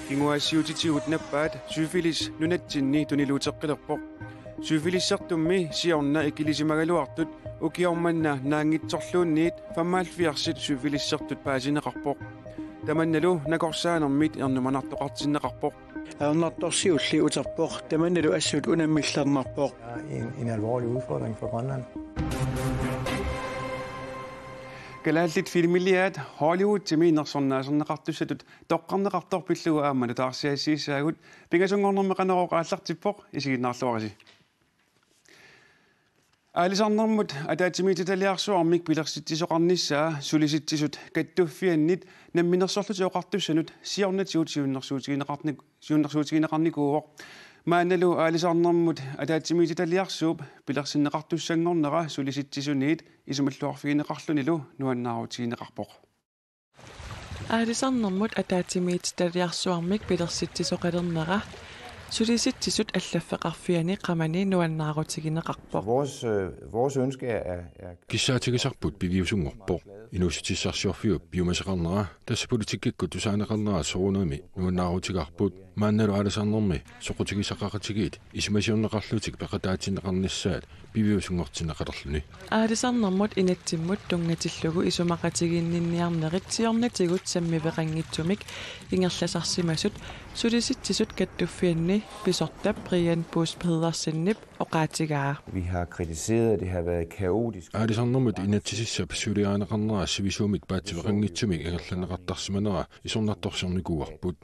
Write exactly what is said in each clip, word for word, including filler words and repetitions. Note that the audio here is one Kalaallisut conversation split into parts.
Kinguaassiuutitigut nappaat syfilis nunatsinni tuniluuteqqilerpoq. Syfilissartummi siorna ikilisimagaluartut ukioq manna naanngitsorluunniit femoghalvfjerdsit syfilissertut paasineqarpoq. Tamannalu nakorsaanermit ernumanartoqartinneqarpoq. Ajornartorsiulli uterpoq, tamannalu assut unammillernarpoq. En, en alvorlig udfordring for Grønland. Kalaallit filmiliaat Hollywoodimi nersornaaserneqartussatut toqqarneqartoq pillugu aamma nutaarsiassiissaagut, pingasunngornermi Qanorooq aallartippoq, isiginnaarluarisi. Aalisarnermut ataatsimiititaliarsuarmik pilersitsisoqarnissaa Sulisitsisut Kattuffiannit Namminersorlutik Oqartussanut siornatigut siunnersuutigineqarnik-, siunnersuutigineqarnikuuvoq. Maannalu aalisarnermut ataatsimiititaliarsuup pilersinneqartussanngornera Sulisitsisuniit isumalluarfigineqarlunilu nuannaarutigineqarpoq. Aalisarnermut ataatsimiititaliarsuarmik pilersitsisoqalernera Sulisitsisut allaffeqarfiani qamani nuannaarutigineqarpoq. Vores, øh, vores ønske er, er, er Kissaatigisarput piviusunngorpoq. Inuussutissarsiorfiup piumasoqarnera, tassa politikkikkut tusaaneqarnera soorunami nuannaarutigaarput. Maannalu aalisarnermi soqutigisaqaqatigiit isumasiorneqarlutik peqataatinneqarnissaat piviusunngortinneqalerluni. Aalisarnermut inatsimmut tunngatillugu isumaqatigiinninniarnerit siornatigut sammiveqanngitsumik ingerlasarsimasut Sulisitsisut Kattuffianni pisortap Brian Buus Pedersenip oqaatigaa. Vi har kritiseret, at det har været kaotisk. Aalisarnermut inatsisissap suliarineqarnera sivisuumik paatsiveqanngitsumik ingerlanneqartarsimanera isornartorsiornikuuarput.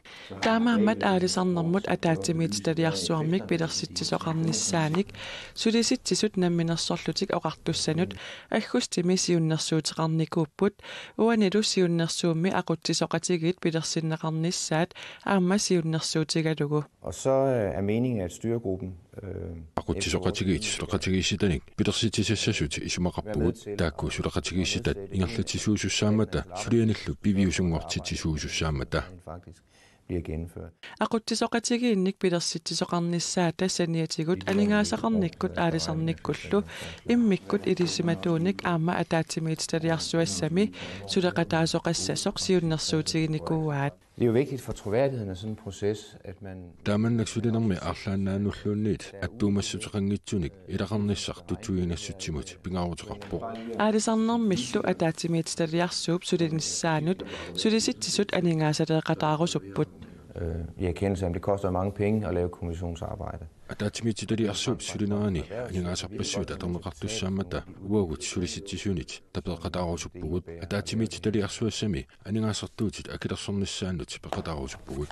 Taamaammat aalisarnermut ataatsimiititaliarsuarmik pilersitsisoqarnissaanik Sulisitsisut Namminersorlutik Oqartussanut aggustimi siunnersuuteqarnikuupput, uanilu siunnersuummi aqutsisoqatigiit pilersinneqarnissaat aamma siunnersuutigalugu. Og så, øh, er meningen, at styregruppen, øh, Aqutsisoqatigiit suleqatigiissitanik pilersitsisassasut isumaqarpugut, taakku suleqatigiissitat ingerlatsisuusussaammata sulianillu piviusunngortitsisuusussaammata. Rent faktisk bliver gennemført. Aqutsisoqatigiinnik pilersitsisoqarnissaata saniatigut aningaasaqarnikkut aalisarnikkullu immikkut ilisimatuunik aamma ataatsimiititaliarsuassami suleqataasoqassasoq siunnersuutiginikuuaat. Det er jo vigtigt for troværdigheden af sådan en proces, at man Taamannak sulinermi arlaannaannulluunniit attuumassuteqanngitsunik ilaqarnissaq tutsuiginnassutsimut pingaaruteqarpoq. Aalisarnermillu ataatsimiititaliarsuup sulinissaanut Sulisitsisut aningaasaleeqataarusupput. Øh, i erkendelse af, at det koster mange penge at lave kommissionsarbejde. Ataatsimiititaliarsuup sulinerani aningaasarpassuit atorneqartussaammata uagut Sulisitsisuniit tapeeqataarusuppugut. Ataatsimiititaliarsuassami aningaasartuutit akilersornissaannut peqataarusuppugut.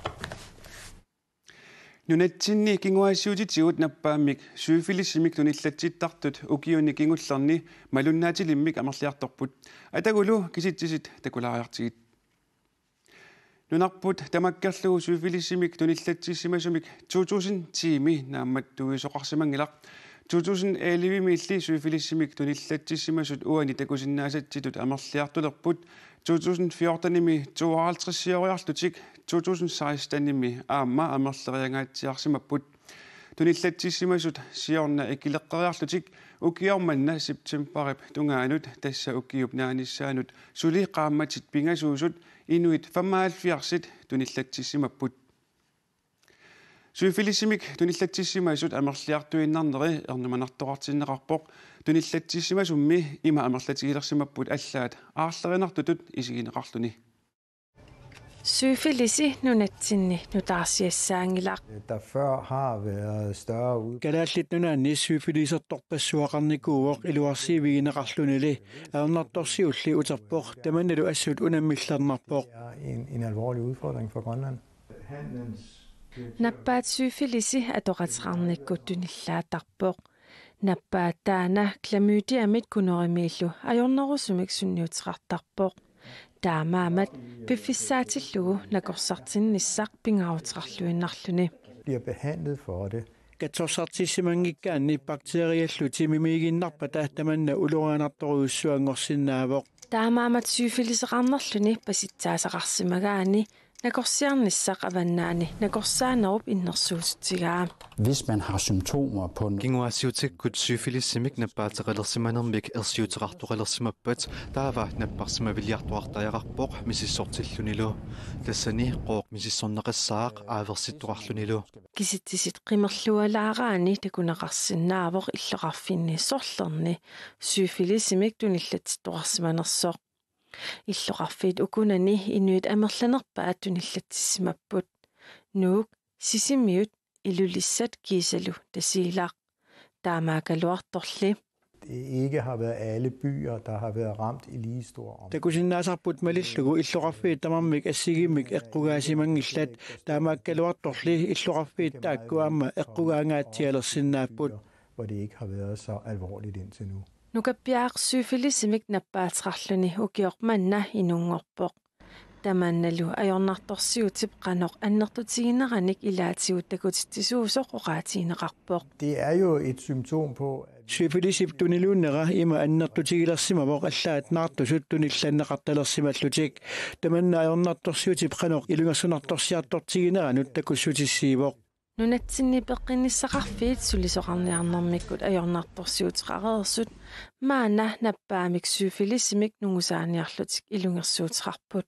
Nunatsinni kinguaassiuutitigut nappaammik syfilisimik tunillatsittartut ukiuni kingullerni malunnaatilimmik amerliartorput. Atagulu kisitsisit takulaariartigit. Nunarput tamakkerlugu syfilisimik tunillatsissimasumik to tusind ti-mi naammattuisoqarsimanngilaq. To tusind elleve-miilli syfilisimik tunillatsissimasut uani takusinnaasatsitut amerliartulerput. To tusind fjorten-imi tooghalvtreds-ioriarlutik to tusind seksten-imi aamma amerleriangaatsiarsimapput. Tunillatsissimasut siorna ikileqqeriarlutik ukioq manna septemberip tungaanut, tassa ukiup naanissaanut, suli qaammatit pingasuusut inuit femoghalvfjerdsit tunillatsissimapput. Syfilisimik tunillatsissimasut amerliartuinnarneri ernumanartoqartinneqarpoq. Tunillatsissimasummi ima amerlatigilersimapput allaat aarlerinartutut isigineqarluni. Syfilisi nunatsinni nutaarsiassaanngilaq. Der før har været større ud- Kalaallit Nunaanni syfilisertorpassuaqarnikuuvoq iluarsiivigineqarlunili. Ajornartorsiulli uterpoq, tamannalu assut unammillernarpoq. Det er en, en alvorlig udfordring for Grønland. Nappaat syfilisi atoqateqarnikkut tunillaattarpoq. Nappaat taanna klamydiamit gonorrheamiillu ajornerusumik sunniuteqartarpoq. Taamaammat piffissaatillugu nakorsartinnissaq pingaaruteqarluinnarluni. Bliver behandlet for det. Katsorsartissimanngikkaanni bakteriallu timimiiginnarpata tamanna ulorianartorujussuanngorsinnaavoq. Taamaammat syfiliseqarnerluni pasitsaasaqarsimagaanni Nakorsiarnissaq avannaani nakorsaanerup innersuussutigaa. Hvis man har symptomer på en Kinguaassiuutikkut syfilisimik nappaateqalersimanermik ersiuteqartoqalersimappat taava napparsimaviliartoqartariaqarpoq misissortillunilu. Tassani Qooq misissorneqassaaq aaversittoqarlunilu. Kisitsisit qimerlualaaraanni takuneqarsinnaavoq illoqarfinni sorlerni syfilisimik tunillatsittoqarsimanersoq. Illoqarfiit ukunani inuit amerlanerpaat tunillatsissimapput. Nuuk, Sisimiut, Ilulissat kiisalu Tasiilaq. Taamaakkaluartorli Det ikke har været alle byer, der har været ramt i lige stor omfang. Takusinnaasarput malillugu illoqarfiit tamarmik assigiimmik eqqugaasimanngillat, taamaakkaluartorli illoqarfiit taakku aamma eqqugaangaatsialersinnaapput. Hvor det ikke har været så alvorligt indtil nu. Nukappiaraq syfilisimik nappaateqarluni ukioq manna inunngorpoq. Tamannalu ajornartorsiutip qanoq annertutigineranik ilaatigut takutitsisuusoq oqaatigineqarpoq. Det er jo et symptom på, at Syfilisip tuniluunnera ima annertutigilersimavoq allaat naartusut tunillanneqartalersimallutik. Tamanna ajornartorsiutip qanoq ilungersunartorsiartortigineranut takussutissiivoq. Nunatsinni peqqinnissaqarfiit sulisoqarniarnermikkut ajornartorsiuteqareersut maanna nappaamik syfilisimik nungusaaniarlutik ilungersuuteqarput.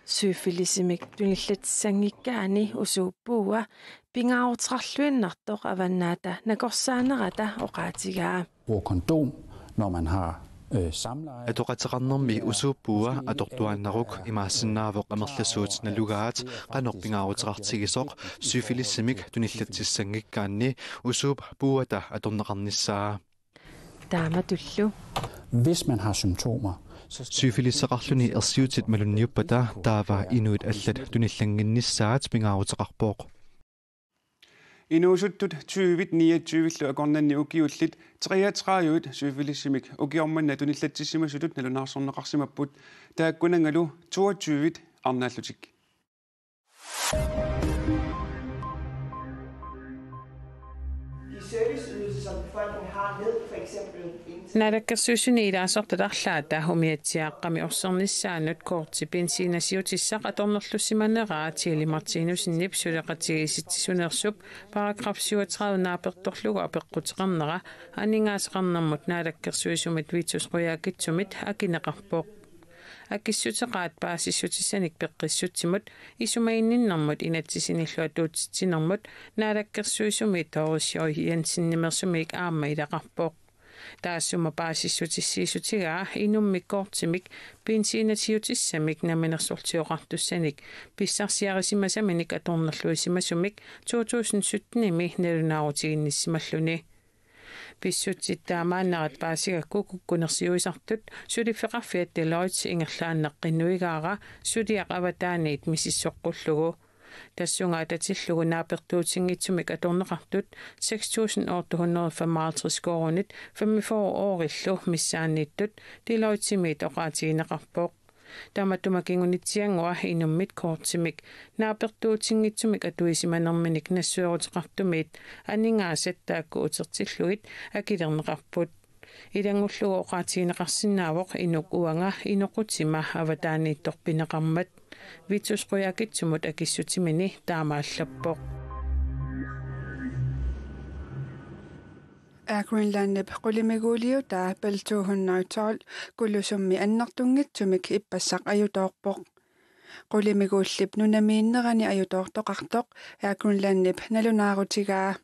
Syfilisimik tunillatsissanngikkaanni usuup puua pingaaruteqarluinnartoq Avannaata nakorsaanerata oqaatigaa. Bruge kondom, når man har øh, samleje. Atoqateqarnermi usuup puua atortuaannaruk imaassinnaavoq amerlasuut nalugaat qanoq pingaaruteqartigisoq syfilisimik tunillatsissanngikkaanni usuup puuata atorneqarnissaa. Taamatullu. Hvis man har symptomer, så skal Syfilissaqarluni ersiutit malunniuppata taava inuit allat tunillannginnissaat pingaaruteqarpoq. Inuusuttut tyvit niogtyvillu akornanni ukiullit treogtredive syfilisimik ukioq manna tunillatsissimasutut nalunaarsorneqarsimapput, taakkunanngalu toogtyve arnaallutik. De serviceydelser, som befolkningen har, ned, for eksempel indtil Naalakkersuisuni ilaasortat arlaata umiatsiaaqqami orsernissaanut korti benzinasiutissaq atornerlussimaneraa Tili Martinussenip suleqatigiissitsisunersup paragraf syvogtredive naapertorlugu apeqquteqarnera aningaasaqarnermut naalakkersuisumit Vittus Qujaukitsumit akineqarpoq. Akissuteqaat paasissutissanik peqqissutsimut, isumaginninnermut inatsisinillu atuutitsinermut naalakkersuisumi Doris J. Jensen nimersumik aamma ilaqarpoq. Taassuma paasissutissiissutigaa inummik kortimik benzinasiutissamik namminersortioqartussanik pissarsiarisimasaminik atornerluisimasumik to tusind syttenimi nalunaarutiginnissimalluni. Pissutsit taamaannerat paasigakku kukkunersiuisartut suliffeqarfiat Deloitte ingerlaannaq qinnuigaara suliaq avataaniit misissoqqullugu. Tassunga atatillugu naapertuutinngitsumik atorneqartut seks tusind otte hundrede femoghalvtreds koruunit femogfyrre eurillu missaanniittut Deloittemiit oqaatigineqarpoq. Tamatuma kingunitsiannguaq inummit kortimik naapertuutinngitsumik atuisimanerminik nassueruteqartumiit aningaasat taakku utertillugit akilerneqarput. Ilanngullugu oqaatigineqarsinnaavoq inuk uanga inoqutima avataaniittoq pineqarmat. Vittus Qujaukitsumut akissutimini taamaallappoq. Air Greenlandip qulimiguuliutaa Bell to hundrede og tolv Kulusummi annertunngitsumik ippassaq ajutoorpoq. Qulimiguullip nunamiinnerani ajutoortoqartoq Air Greenlandip nalunaarutigaa.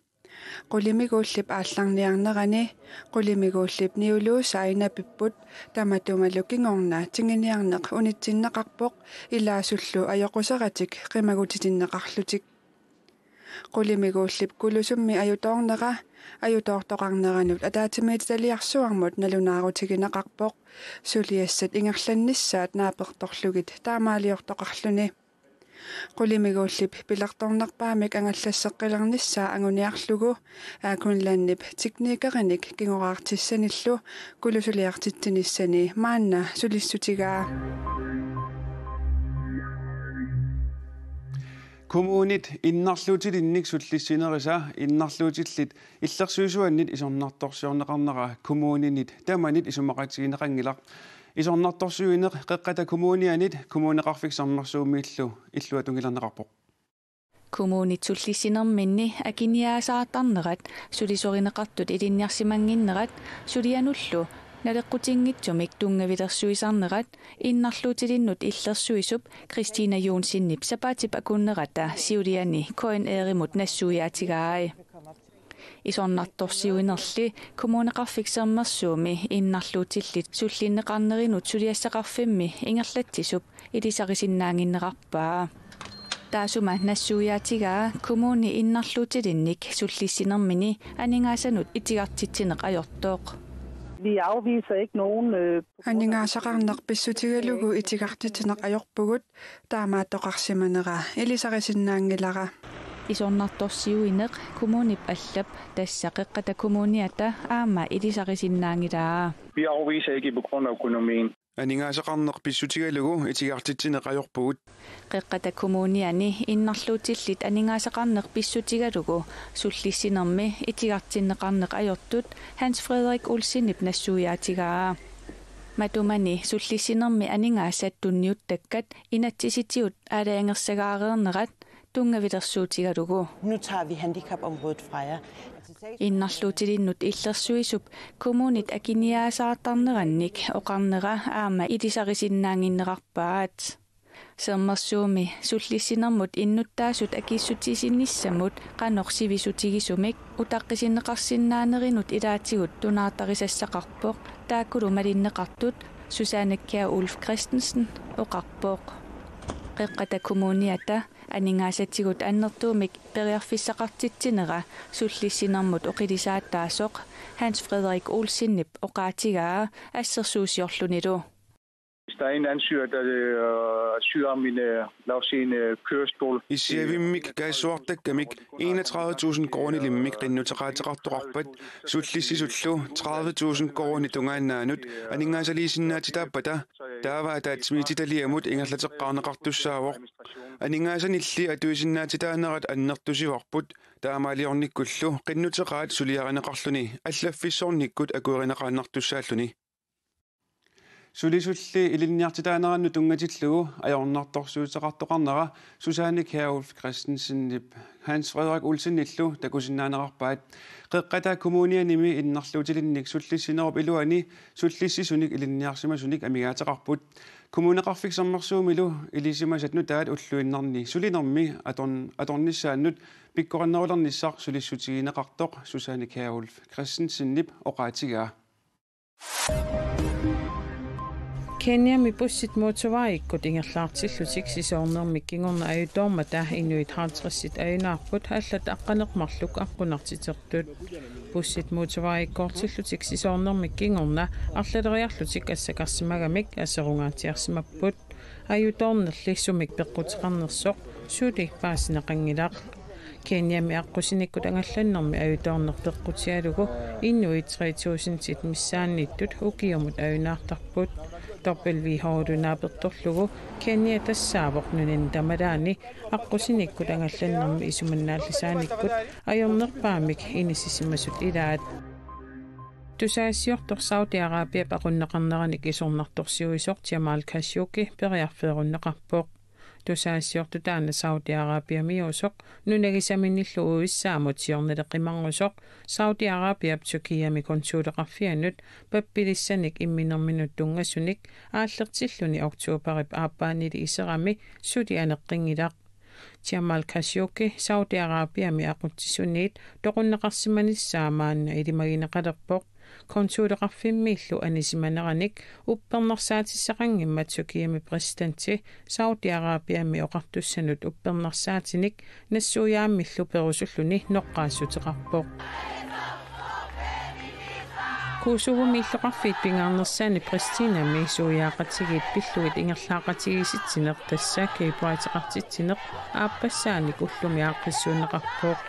Qulimiguullip aallarniarnerani qulimiguullip niuluusai napipput, tamatumalu kingorna tinginiarneq unitsinneqarpoq ilaasullu ajoquseratik qimagutitinneqarlutik. Qulimiguullip Kulusummi ajutoornera ajutoortoqarneranut ataatsimiititaliarsuarmut nalunaarutigineqarpoq, suliassat ingerlannissaat naapertorlugit taamaaliortoqarluni. Qulimiguullip pilertornerpaamik angallasseqqilernissaa anguniarlugu Air Greenlandip teknikerinik kingoraartissanillu kulusuliartitsinissani maanna sulissutigaa. Kommunit innarluutilinnik sullissinerisa innarluutillit illersuisuannit isornartorsiorneqarnera kommuninit tamanit isumaqatigineqanngilaq. Isornartorsiuineq Qeqqata Kommunianit Kommuneqarfik Sermersuumiillu illuatungilernaqarpoq. Kommunit sullissinerminni akiniaasaartarnerat sulisorineqartut ilinniarsimannginnerat sulianullu naleqqutinngitsumik tunngavilersuisarnerat innarluutilinnut illersuisup Christina Johnsenip sapaatip akunnerata siuliani K N R-imut nassuiaatigai. Isornartorsiuinerli Kommuneqarfik Sermersuumi innarluutillit sullinneqarnerinut suliassaqarfimmi ingerlatsisup ilisarisinnaannginnerarpaa. Taassuma nassuiaatigaa kommuni innarluutilinnik sullissinermini aningaasanut itigartitsineq ajortoq. Vi afviser ikke nogen, øh, på grund af Aningaasaqarneq pissutigalugu itigartitsineq ajorpugut, taamaattoqarsimanera ilisarisinnaanngilara. Isornartorsiuineq kommunip allap, tassa Qeqqata Kommuniata aamma ilisarisinnaanngilaa. Vi afviser ikke på grund af økonomien. Aningaasaqarneq pissutigalugu itigartitsineq ajorpugut. Qeqqata Kommuniani innarluutillit aningaasaqarneq pissutigalugu sullissinermi itigartinneqarneq ajortut Hans Frederik Olsenip nassuiaatigaa. Matumani sullissinermi aningaasat tunniuttakkat inatsisitigut aalajangersagaareernerat tunngavilersuutigalugu. Nu tager vi handicapområdet fra jer. Innarluutilinnut illersuisup kommunit akiniaasaartarnerannik oqarnera aamma ilisarisinnaannginnerarpaat. Sermersuumi sullissinermut innuttaasut akissutissinissamut qanoq sivisutigisumik utaqqisinneqarsinnaanerinut ilaatigut tunaartarisassaqarpoq taakkulu malinneqartut Susanne Kjær Ulf Christensen oqarpoq. Qeqqata Kommuniata aningaasatigut annertuumik periarfissaqartitsinera sullissinermut oqilisaataasoq Hans Frederik Olsenip oqaatigaa assersuusiorlunilu. Hvis der er en ansøger, der, øh, søger om en, øh, lad os sige en, øh, kørestol. Issiavimmik kaassuartakkamik enogtredive tusind koruunilimmik qinnuteqaateqartoqarpat sullissisullu tredive tusind koruunit tungaannaanut aningaasaliisinnaatitaappata, taava ataatsimiititaliamut ingerlateqqaarneqartussaavoq. Aningaasanilli atuisinnaatitaanerat annertusivarput, taamaaliornikkullu qinnuteqaat suliarineqarluni allaffissornikkut akuerineqaannartussaalluni. Sulisulli ilinniartitaanerannut tunngatillugu ajornartorsiuteqartoqarnera Susanne Kjær Ulf Christensenip Hans Frederik Olsenillu takusinnaanerarpaat. Qeqqata Kommunianimi innarluutilinnik sullissinerup iluani sullissisunik ilinniarsimasunik amigaateqarput. Kommuneqarfik Sermersuumilu ilisimasat nutaat ulluinnarni sulinermi atorn-, atornissaannut pikkorinnerulernissaq sulissutigineqartoq Susanne Kjær Ulf Christensenip oqaatigaa. Kenyami bussit motorvejikkut ingerlaartillutik sisoornermik kingorna ajutoormata inuit halvtredsit ajunaarput allat aqqaneq-marluk aqqunartitertut. Bussit motorvejikkoortillutik sisoornermik kingorna arlaleriarlutik assakarsimagamik aserungaatsiarsimapput. Ajutoornerli sumik peqquteqarnersoq suli paasineqanngilaq. Kenyami aqqusinikkut angallannermi ajutoorneq peqqutigalugu inuit tre tusindit missaanniittut ukiumut ajunaartarput. W H O-lu naapertorlugu Kenya tassaavoq nunani tamalaani aqqusinikkut angallannermi isumannaallisaanikkut ajornerpaamik inissisimasut ilaat. Tusagassiortoq Saudi Arabiap aqunneqarneranik isornartorsiuisoq Jamal Khashoggi periarfeerunneqarpoq. Tusagassiortoq taanna Saudi Arabiamiuusoq nunagisaminillu U S A-mut siornaleqimarusoq Saudi Arabiap Tyrkiami konsuleqarfianut pappilissanik imminerminut tunngasunik aallertilluni oktobarip aappaanili iserami suli aneqqinngilaq. Jamal Khashoggi Saudi Arabiami aqutsisuniit toqunneqarsimanissaa maanna ilimagineqalerpoq. Konsuleqarfimmiillu anisimaneranik uppernarsaatissaqanngimmat Tyrkiami præsidenti Saudi Arabiami oqartussanut uppernarsaatinik nassuiaammillu perusulluni noqqaassuteqarpoq. Kosovomi illoqarfiit pingaarnersaanni Pristinami suiaaqatigiit pillugit ingerlaaqatigiissitsineq, tassa Keyboardeqartitsineq, aappassaanik ullumi aaqqissuunneqarpoq.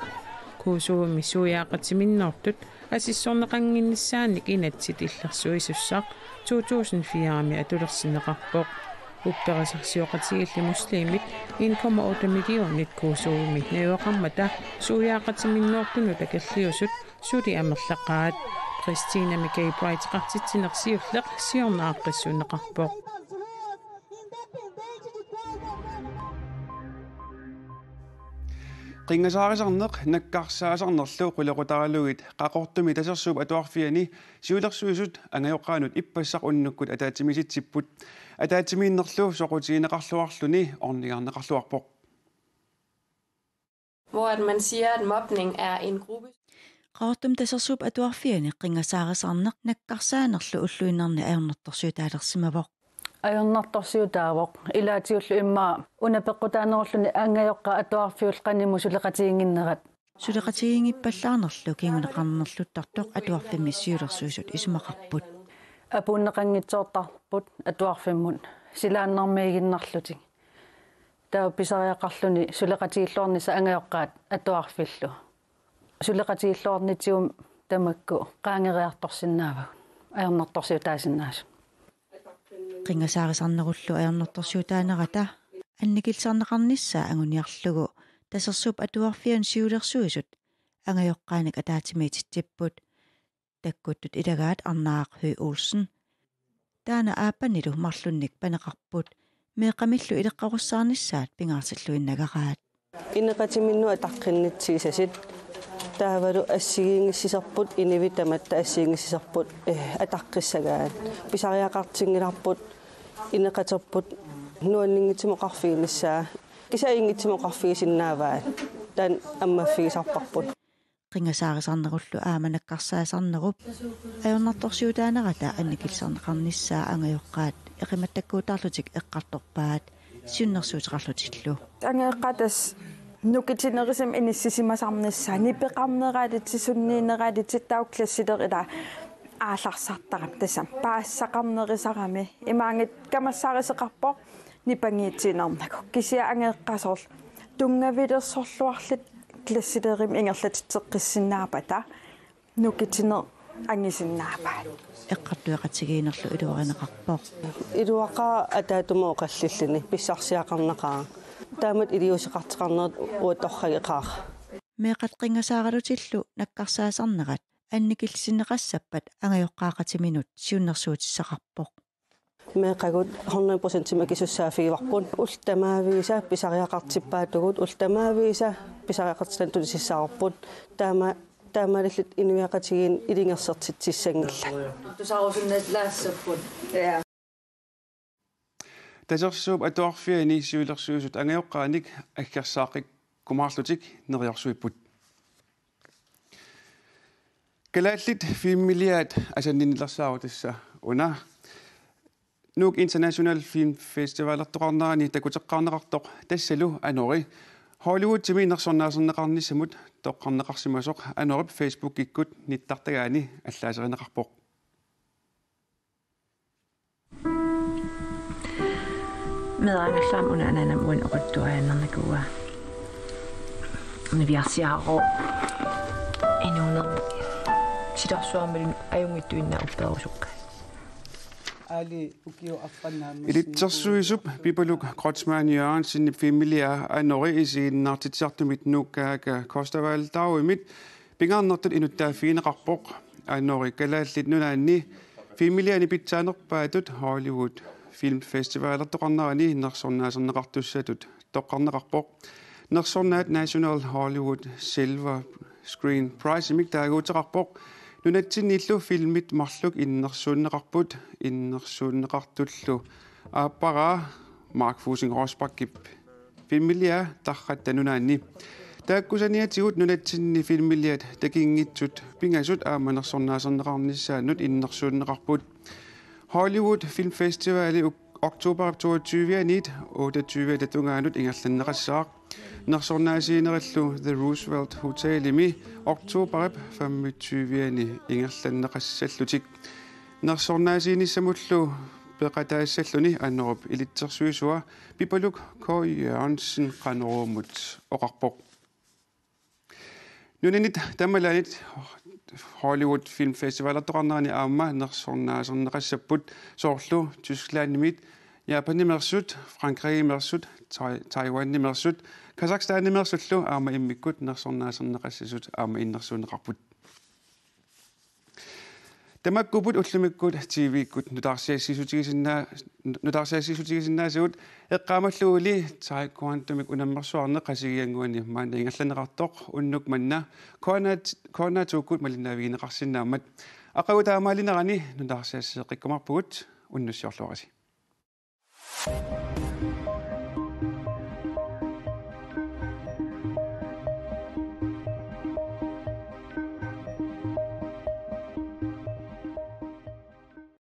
Kosovomi suiaaqatiminnoortut asissorneqannginnissaannik inatsit illersuisussaq to tusind fire-mi atulersinneqarpoq. Upperisarsioqatigiilli muslimit en komma otte millionit Kosovimi najugaqarmata suiaaqatiminnoortunut takulliusut suli amerlaqaat. Christina McKay Bright-eqartitsineq siulleq siorna aaqqissuunneqarpoq. Qinngasaarisarneq nakkarsaasarnerlu qulequtaralugit Qaqortumi Tasersuup Atuarfiani siulersuisut angajoqqaanut ippassaq unnukkut ataatsimiititsipput. Ataatsimiinnerlu soqutigineqarluarluni ornigarneqarluarpoq. Hvor at man siger, at mobning er en gruppe. Qaqortumi Tasersuup Atuarfiani qinngasaarisarneq nakkarsaanerlu ulluinnarni ajornartorsiutaalersimavoq. Ajornartorsiutaavoq. Ilaatigullu immaqa una peqqutaanerulluni angajoqqaat atuarfiullu qanimut suleqatiginnginnerat. Suleqatigiinngippallaarnerlu kinguneqarnerluttartoq atuarfimmi siulersuisut isumaqarput. Apuunneqanngitsoortarput atuarfimmut silaannarmiiginnarlutik. Taava pisariaqarluni suleqatigilluarnissaq angajoqqaat atuarfillu. Suleqatigilluarnitsigumi tamakku qaangeriartorsinnaavagut ajornartorsiutaasinnaasut. Qinngasaarisarnerullu ajornartorsiutaanerata annikillisarneqarnissaa anguniarlugu Tasersuup Atuarfiani siulersuisut angajoqqaanik ataatsimiititsipput. Takkuttut ilagaat Arnaaq Høegh Olsen. Taanna aappanilu marlunnik paneqarput meeqqamillu ileqqorussaarnissaat pingaartilluinnagaraat. Ineqatiminnut ataqqinnitsigisasut taavalu assigiinngissuserput inuit tamatta assigiinngissuserput, eh, ataqqissagaat. Pisariaqartinngilarput ineqaterput nuanninngitsumik oqarfiginissaa. Kisianni inngitsumik oqarfigisinnaavaat. Taanna ammaffigisarparput. Qinngasaarisarnerullu aamma nakkarsaasarnerup ajornartorsiutaanerata annikillisarneqarnissaa angajoqqaat eqimattakkuutaarlutik eqqartorpaat siunnersuuteqarlutillu. Angajoqqaat tassa nukittunerusumik inissisimasarnissaat, nipeqarneraalutik, sunniinneraalutik, taava klasseleri ila aallarsartarami, tassami paasisaqarnerusarami. Imaanngitsoq kamassaarisoqarpoq nipangiitsiinnarnagu. Kisianni angajoqqaat soorlu tunngavilersorluarlutik klasselerimi ingerlatitseqqissinnaappata nukittuneq angusinnaavaat. Eqqartueqatigiinnerlu iluarineqarpoq. Iluaqaaq ataatumut oqallilluni pissarsiaqarnaqaaq. Taamatut iliuuseqartoqarnerat uanga torrageqaara. Meeqqat qinngasaaralutillu nakkarsaasarnerat annikillisinneqassappat angajoqqaaqatiminut siunnersuutissaqarpoq. Meeqqagut hundrede procentimik akisussaaffigivarput. Ullut tamaviisa pisariaqartippaatigut, ullut tamaviisa pisariaqartitat tunisissavarput. Taama, taamaalillutik inuiaqatigiinni ilungersortitsissanngillat. Tusaarusunnaat laassapput. Ja. Tasersuup Atuarfiani siulersuisut angajoqqaanik aggersaaqqikkumaarlutik neriorsuipput. Kalaallit filmiliaat asanninnilersaarutissa una Nuuk International Film Festivalertoqarnerani takuteqqaarneqartoq tassalu Anori Hollywoodimi nersornaaserneqarnissamut toqqarneqarsimasoq Anorip Facebookikkut nittartagaani allaaserineqarpoq. Meeraangallaam una anaanama uani oqaluttuariaannarnikuuaa. Niviarsiaroo inuunermi silarsuarmilu ajunngitsuinnaq upperusukka. Ilitsersuisup Pipaluk Kreutzmann Jørgensenip filmiliaa Anori isiginnaartitsisartumit Nuuk Kaka Klostervaldauimit pingaarnertut inuttaaffigineqarpoq. Anori Kalaallit Nunaanni filmiliaani pitsaanerpaatut Hollywood Filmfestivalertoqarnerani nersornaaserneqartussatut toqqarneqarpoq. Nersornaat National Hollywood Silver Screen Prize-imik taaguuteqarpoq. Nunatsinniillu filmit marluk innersuunneqarput, innersuunneqartullu aappara Mark Fusing Rosbachip filmiliaa Tarratta Nunaanni. Taakku saniatigut nunatsinni filmiliat takunngitsut pingasut aamma nersornaaserneqarnissaannut innersuunneqarput. Hollywood Filmfestivali oktobarip toogtyve-aniit otteogtyve-ata tungaanut ingerlanneqassaaq. Nersornaasiinerillu The Roosevelt Hotelimi oktobarip femogtyve-ani ingerlanneqassallutik. Nersornaasiinissamullu peqataassalluni Anorip ilitsersuisua Pipaluk K. Jørgensen Qanoruumut oqarpoq. Nunanit tamalaanit Hollywood Filmfestivalertoqarnerani aamma nersornaaserneqassapput soorlu Tysklandimit Japanimeersut, Frankrigimiirsut, Tai-, Taiwanimeersut, Kazakhstanimeersullu aamma immikkut nersornaaserneqassasut aamma innersuunneqarput. Tamakkuupput ullumikkut T V-kkut nutaarsiassiissutigisinna-, nutaarsiassiissutigisinnaasavut, eqqaamalluguli taekwondomik unammersuarneq Qasigiannguani maanna ingerlanneqartoq unnuk manna K N A-t-, K N A to-kkut malinnaavigineqarsinnaammat. Aqagu taamaalinerani nutaarsiassiseqqikkumaarpugut, unnussiorluarisi.